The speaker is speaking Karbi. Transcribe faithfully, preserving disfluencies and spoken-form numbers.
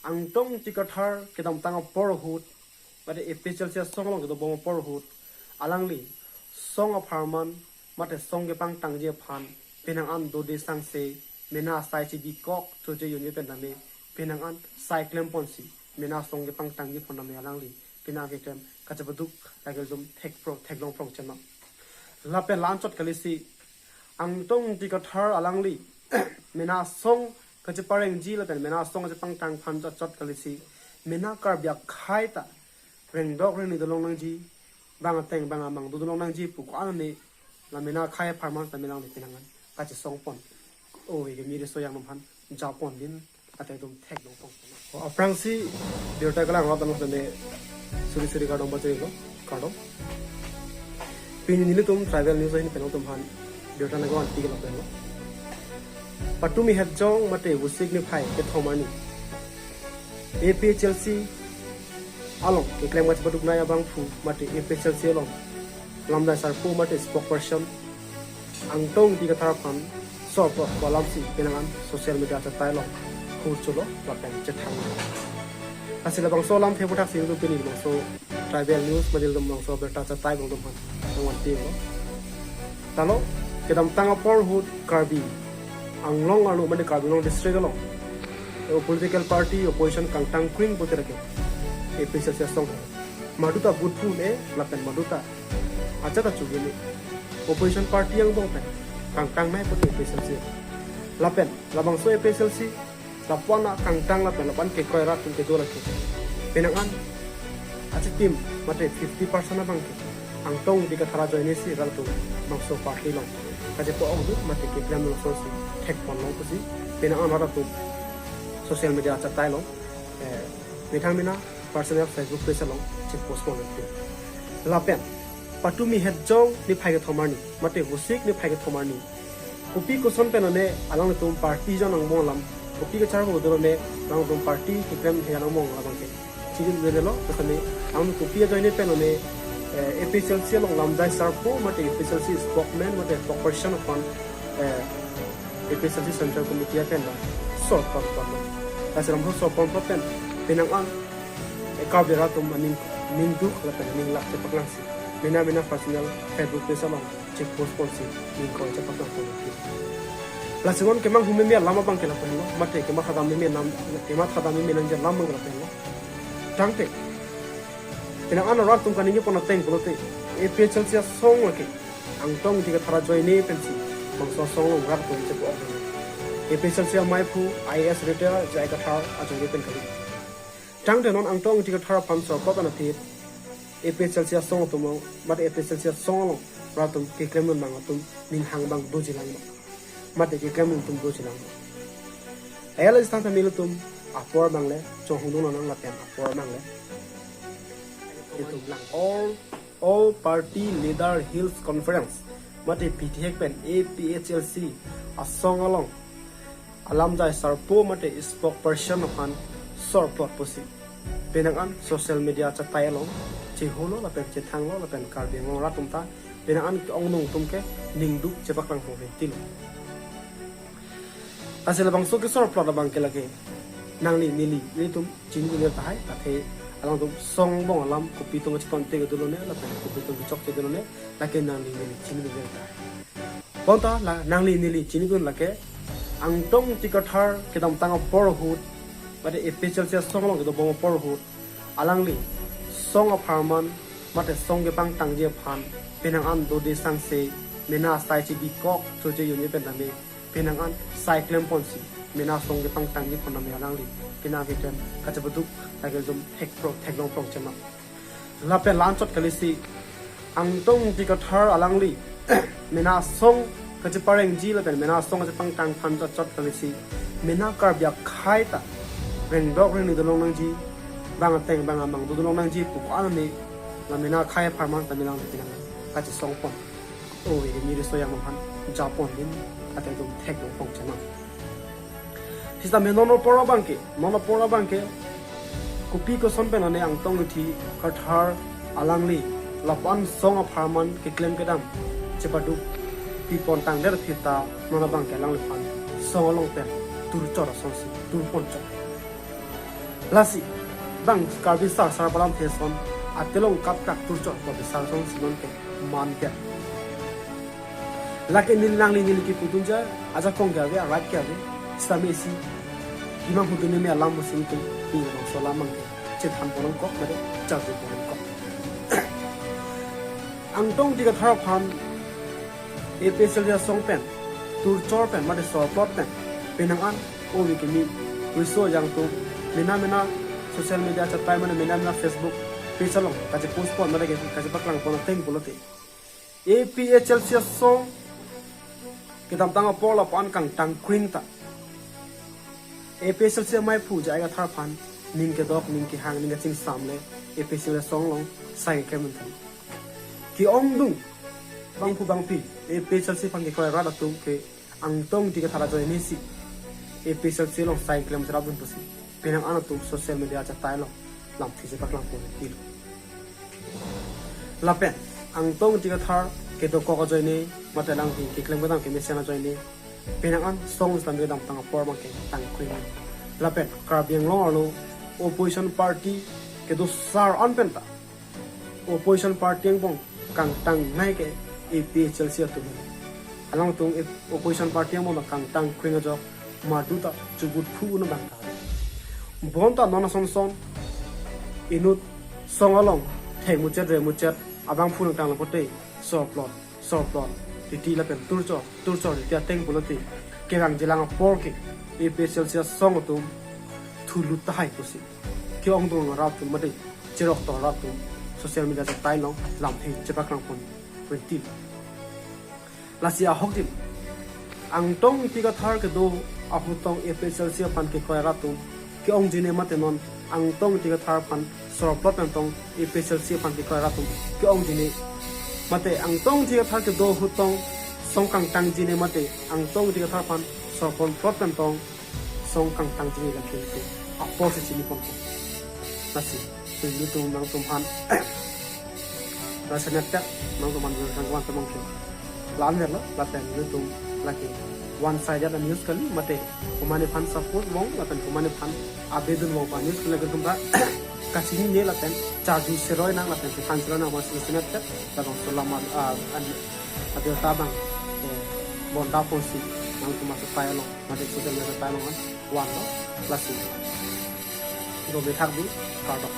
Angtong Ingti Kathar kedamtang apor ahut, mate A P H L C asong along kedobom apor ahut, alangli song apharman mate song kepangtangji aphan penang an dode sangse mena asai chibikok choche unji pen tame penang an sai klemponsi mena song kepangtangji aphan tame alangli penang keklem kachepaduk lake dum thekpro theklongprong chenam. Lapen la-anchot kalisi Angtong Ingti Kathar alangli mena asong kacheparengji lapen mena asong kachepangtang aphan chot kalisi mena Karbi akhei ta rengdok rengni dolong nangji, bang ateng bang amang do dolong nangji pu ko-an ne la mena akhei apharman tame alangli penang an kachesongpon. O, ike miri so yang nom aphan japon din ate dum theklongprong. O, aphrangsi birta kelang rot amas tame suri suri kardom pajirlo, kardom. Pini nelitum Tribal News ahin pen nangtum aphan birta nangvanpi ke lapen lo. Patumi het jong mate Vosik niphai kethom arni A P H L C along keklem kachepaduknei abangphu mate A P H L C along lamjai sarpo mate spokesperson Angtong Ingti Kathar aphan sorprot pu alamsi penang an social media achatai along hurchulo lapen chethang. Lasi labangso alamthe aputhak si nelitum pini labangso Tribal News mate labangso birta achatai along nangtum aphan nangvanpilo. Talo, kedamtang apor ahut Karbi Anglong arlo mate Karbi Anglong district along o political party opposition kangtang kring pulote lake A P H L C asong. Maduta vote phu-un-e lapen maduta ajat ta chugin-e. Opposition party angbong pen kangtangnei pulote A P H L C. Lapen labangso A P H L C lapu-an akangtang lapen lapu-an kekroi rat atum kedo lake penang an achitim mate fifty percent abang ke Angtong Ingti Kathar ajoinesi rat atum bangso party along kachepa-ok dun mate keklem along sonsi thekponlong pusi penang an rat atum social media achatai along, eh, methang mena personal Facebook page along chepostpon longphi. Lapen patumi het jong niphai kethom arni mate Vosik niphai kethom arni kopi koson pen one alanglitum party ajoine angbong alam, kopi kacharpo do one alangtum party keklem he angbong alam abang ke chini dun-elo, kosonne alangtum kopi ajoine pen one, eh, A P H L C along lamjai sarpo mate A P H L C spokesman mate spokesperson aphan, eh, A P H L C Central Committee apen ba sorprot pon. Lasi lamho sorprot pon pen penang an, eh, Karbi rat atum aning, ningduk lapen aning lak chepaklangsi mena mena personal Facebook page along chepostponsi ning kroi chepaklangpon. Lasi non kemanghumeme alam abang ke lapu henlo, mate kemathadameme nam, kemathadameme nangji alam abang ke lapu henlo. Tangte penang an rat atum kaningjepon ateng pulote A P H L C asong lake Angtong Ingti Kathar ajoine pensi bangso asong along rat atum chepa-ok. A P H L C amaiphu I A S retired J I Kathar ajoine pen kali. Tangte non Angtong Ingti Kathar aphan sorprot an aphi A P H L C asong atum along, mate A P H L C asong along rat atum keklem dun abang atum ninghang abang dojilang ma, mate keklem dun atum dojilang ma. Ela istan tame ilitum apor abang le chonghong dun nang lapen apor abang le ilitum lang. All, All Party Leader Hills Conference mate P T H pen A P H L C asong along alamjai sarpo mate spokesperson aphan sorprot pusi penang an social media achatai along cheholo lapen chethanglo lapen Karbi Anglong rat atum ta penang an ke-ong nung atum ke ningduk chepaklangpon tilo. Lasi labangso kesorprot abang ke lake nangli neli, nelitum chinidunde tahai, athe alangtum song angbong alam kopi atum kachetonte kedo lone lapen kopi atum kechokche kedo lone, lake nangli neli chinidunde tahai. Bonta la nangli neli chinidun lake Angtong Ingti Kathar kedamtang apor ahut, mate A P H L C asong along kedobom apor ahut, alangli song apharman mate song kepangtangji aphan penang an dode sangse mena asai chibikok choche unji pen tame penang an sai klemponsi mena song kepangtangji aphan tame alangli penang keklem kachepaduk lake dum thekpro theklongprong chenam. Lapen la-anchot kalisi Angtong Ingti Kathar alangli mena asong kacheparengji lapen mena asong kachepangtang aphan chot kalisi mena Karbi akhei ta rengdok rengni dolong nangji, bang ateng bang amang do dolong nangji pu ko-an ne la mena akhei apharman tame alangli penang kachesongpon. O, ike miri so yang nom aphan japon din ate dum theklongprong chenam. Sitame non apor abang ke, non apor abang ke kopi koson pen one Angtong Ingti Kathar alangli lapu-an song apharman keklem kedam chepaduk pipon tangdet aphi ta non abang ke alangliphan song along pen turchor asonsi turponchor. Lasi bang Karbi Sar Sar Palam Theson atelong kap kak turchok Karbi Sar Song Sinon ke man ke. Lake neli nangli neli kipudun ja ajakong ke ave, arat ke ave. Sitame isi himang hudun me alam musim tu ping bangso alam abang ke chethan ponong kok made charju ponong kok. Angtong Ingti Kathar aphan APHLC asong pen, turchor pen mate sorplot pen, penang an ove kimi riso ajang atum mena mena social media achatai mane mena mena Facebook page along kachepost pon mate ke kachepaklang pon ateng pulote APHLC asong kedamtang apor lapu-an kangtang kring ta APHLC amei phu J I Kathar aphan ning kedok, ning kehang, ning kachingsam le APHLC asong along sai keklem tha. Ke-ongdung bangphu bangphi APHLC aphan kekroi rat atum ke Angtong Ingti Kathar ajoine si APHLC along sai keklem cherapdun pusi penang an atum social media achatai along lamthe chepaklang pon tilo. Lapen Angtong Ingti Kathar kedokok ajoine mate alangli keklem kedam kemesen ajoine penang an song Islam kedamtang apor abang ke tang kring. Lapen Karbi Anglong arlo opposition party kedo sar an penta opposition party angbong kangtang nai ke APHLC atum. Alangtum ap-, opposition party angbong kangtang kring ajok madu ta chubut phu un abang ta. Bonta non ason son inut song along thek muchet re muchet abangphu nangtang lapote sorplot sorplot titi lapen turchor turchor titi ateng pulote kevang jilang apor ke APHLC asong atum thulut tahai pusi ke-ongdung rat atum mate cherok to rat atum social media achatai along lamthe chepaklang pon twenty. Lasi ahok dim Angtong Ingti Kathar kedo ahutong APHLC aphan kekroi rat atum ke-ongjine mate non Angtong Ingti Kathar aphan sorplot pen tong APHLC aphan kekroi rat atum ke-ongjine mate Angtong Ingti Kathar kedo ahutong song kangtangjine mate Angtong Ingti Kathar aphan sorplot pen tong song kangtangjine lake ke apor si chini pon ko. Lasi ilitum nangtum aphan rasa nangtum aphan nangtum aphan nangtum aphan temang ke. Lan verlo lapen ilitum lake one sided news kali mate komatne aphan support mong lapen komatne aphan abedun mong aphan news kali, ilitum ta kachinine lapen charju seroi nang lapen kephan seroi nang aphan si rasa nangtum aphan labangso alam, ah, an, abirta abang, eh, bonta ponsi nangtum achatai along mate social media achatai along an vanlo. Lasi do bethak di kardom.